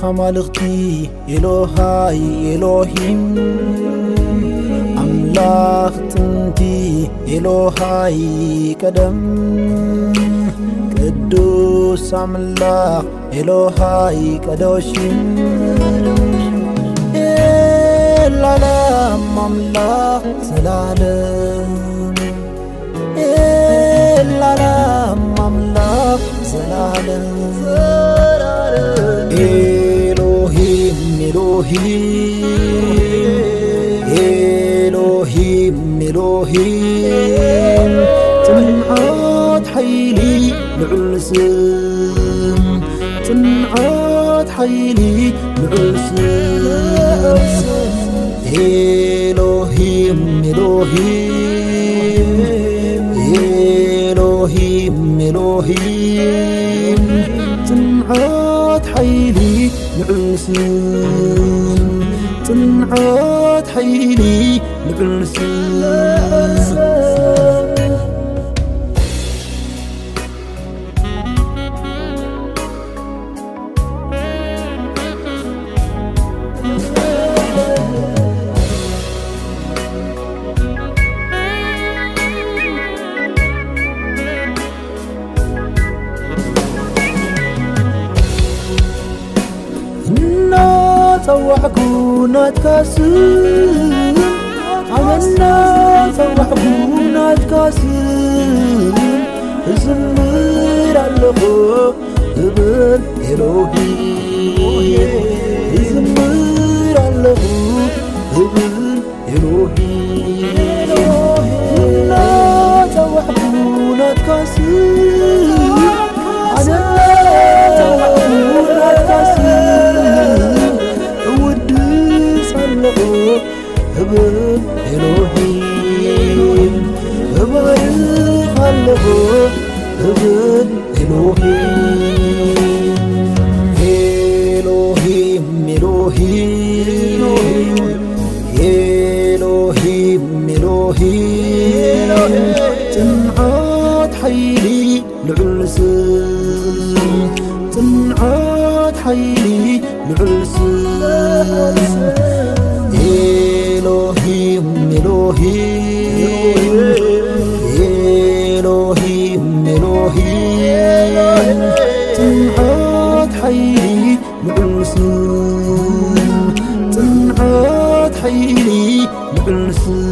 ኣማልኽቲ ኤሎሃይ ኤሎሂም ኣምላኽ ጥንቲ ኤሎሃይ ቀደም ቅዱስ ኣምላኽ ኤሎሃይ ቀዶሽም ኤላለም ኣምላኽ ዘላለም ኤላለም ኣምላኽ ዘላለም ኤሎሂም ኤሎሂም ኤሎሂም ኤሎሂም ጽንዓት ሓይሊ ልዑል ስም ጽንዓት ሓይሊ ልዑል ስም ኤሎሂም ኤሎሂም ኤሎሂም ኤሎሂም ጽንዓት ሓይሊ ልዑል ስም ጽንዓት ሓይሊ ልዑል ስም እናጸዋዕኩ ናትካ ስም ኣነ እናጸዋዕኩ ናትካ ስም እዝምር ኣለኹ እብል ኤሎሂም እዝምር ኣለኹ እብል ኤሎሂም እናጸዋዕኩ ናትካ ስም ኣነ እናጸዋዕኩ ናትካ ስም እውድስ ኣለኹ እብል ኤሎሂም እባርኽ ኣለኹ እብል ኤሎሂም ኤሎሂም ኤሎሂም ኤሎሂም ኤሎሂም ጽንዓት ሓይሊ ልዑል ስም ጽንዓት ሓይሊ ልዑል ስም ኤሎሂም ኤሎሂም ኤሎሂም ኤሎሂም ጽንዓት ሓይሊ ልዑል ስም ጽንዓት ሓይሊ ልዑል ስም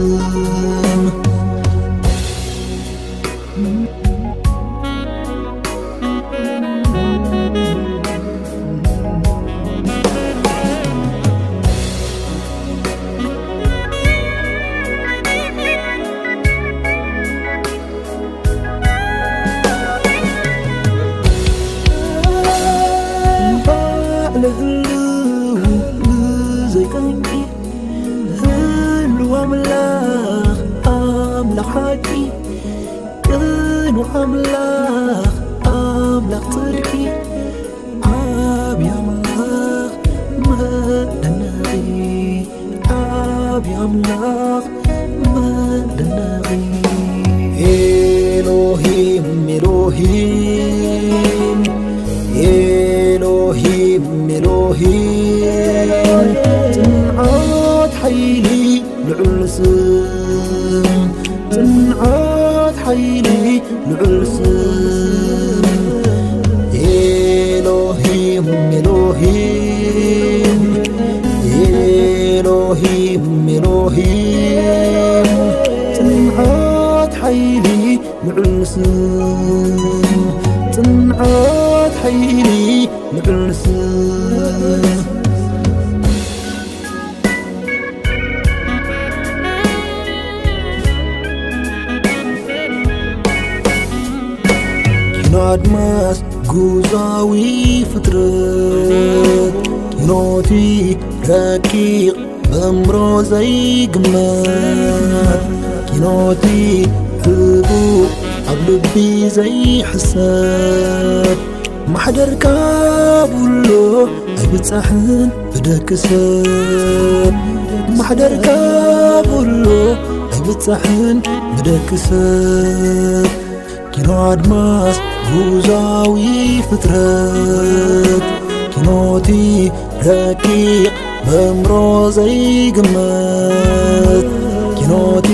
ኣምላኽ ሓቂ ቅኑዕ ኣምላኽ ኣምላኽ ጽድቂ ዓብዪ ኣምላኽ መደነቒ ዓብዪ ኣምላኽ መደነቒ ኤሎሂም ኤሎሂም ኤሎሂም ኤሎሂም ጽንዓት ሓይሊ ልዑል ስም ጽንዓት ሓይሊ ልዑል ስም ኤሎሂም ኤሎሂም ኤሎሂም ኤሎሂም ጽንዓት ሓይሊ ልዑል ስም ጽንዓት ሓይሊ ልዑል ስም ኪኖ ኣድማስ ጉዛዊ ፍጥረት ኪኖቲ ረቂቕ በእምሮ ዘይግመት ኪኖቲ ሕቡእ ኣብ ልቢ ዘይሕሰብ ማሕደርካ ብሎ ኣይብጻሕን ብደቂ ሰብ ማሕደርካ ብሎ ኣይብጻሕን ብደቂ ሰብ ኪኖ ኣድማስ ጉዛዊ ፍጥረት ኪኖቲ ረቂቕ በእምሮ ዘይግመት፣ ኪኖቲ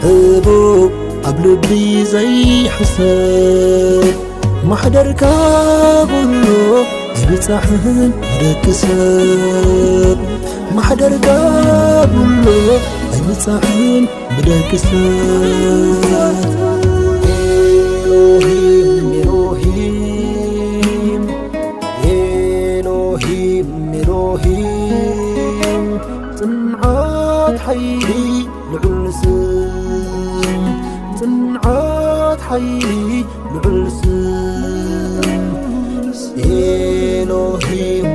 ሕቡእ ኣብ ልቢ ዘይሕሰብ። ማሕደርካ ኩሉ ኣይብጻሕን ብደቂ ሰብ። ማሕደርካ ኩሉ ኣይብጻሕን ብደቂ ሰብ። ኤሎሂም፣ ኤሎሂም፣ ኤሎሂም፣ ኤሎሂም፣ ጽንዓት ሓይሊ ልዑል ስም፣ ጽንዓት ሓይሊ ልዑል ስም። ኤሎሂም፣